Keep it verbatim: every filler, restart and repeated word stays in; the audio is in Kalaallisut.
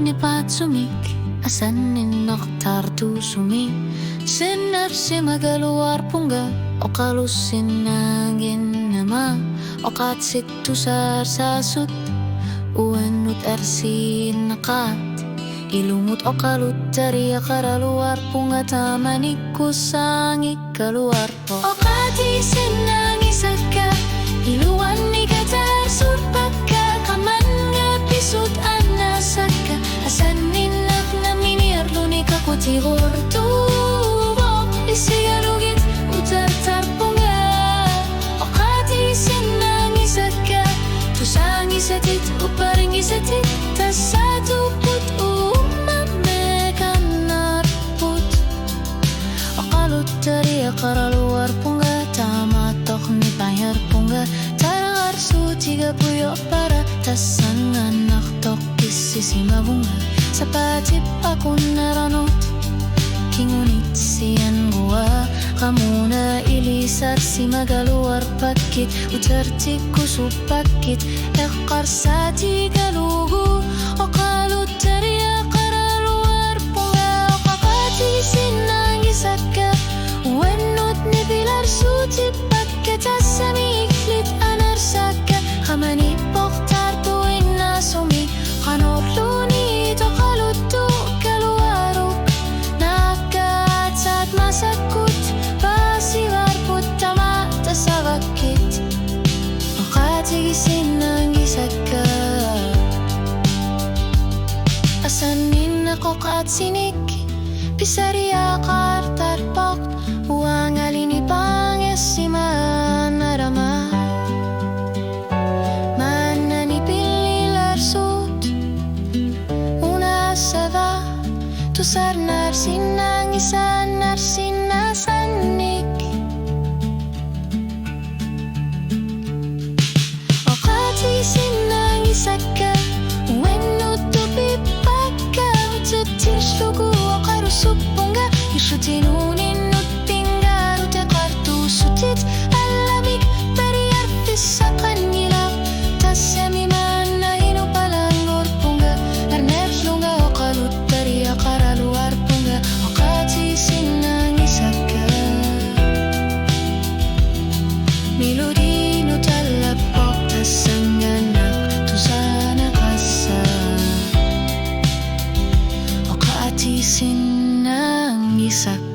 Nipaatsumik asanninneqartuusumik sinnarsimagaluarpunga oqalussinnaannginnama oqaatsit tusarsaasut uannut arsiinnaqaat. Ilumut oqaluttariaqaraluarpunga taamanikkussaanngikkaluarpoq. Oqaatigisinnaanngisakka iluanni kataarsuppakka, qamannga pisut annaasakka, asanninneq nammineerluni qaqutigortuuvoq isigalugit utertarpunga. Oqaatigisinnaanngisakka tusaanngisatit upparinngisatit tassaatuupput uummammik kannarput. Oqaluttariaqaraluarpunga taamaattoq nipangerpunga tararsuutigapujoqpara tassanngaannartoq issisimavunga sapaatip aqunneranut. Kingunitsiannguaq qamuuna ilisarsimagaluarpakkit utertikkusuppakkit eqqarsaatigalugu oqaluttariaqaraluarpunga. Oqaatigisinnaanngisakka uannut nipilersuutippakka tassami illit anersakka qamani portartuinnaasumi qanorluunniit oqaluttuugaluaruk. Naakka aatsaat masakkut paasivarput tamatta savakkit oqaatigisinnaanngisakka. Asanninneq oqaatsinik pisariaqartarpoq uangali nipangersimaannarama. Maanna nipililersuut unaassava tusarnaarsinnaanngisaannarsinnaasannik. Oqaatigisinnaanngisakka uannut tupippakka utitsillugu oqarusuppunga illutinuninnut pingaarut eqqartuussutit allamik periarfissaqanngilaq. Tassami maanna inupalanngorpunga ernerlunga oqaluttariaqaraluarpunga oqaatigisinnaanngisakka. Melodinut allappoq tassanngaannaq tusaaneqassaaq oqaatigisinnaanngisakka.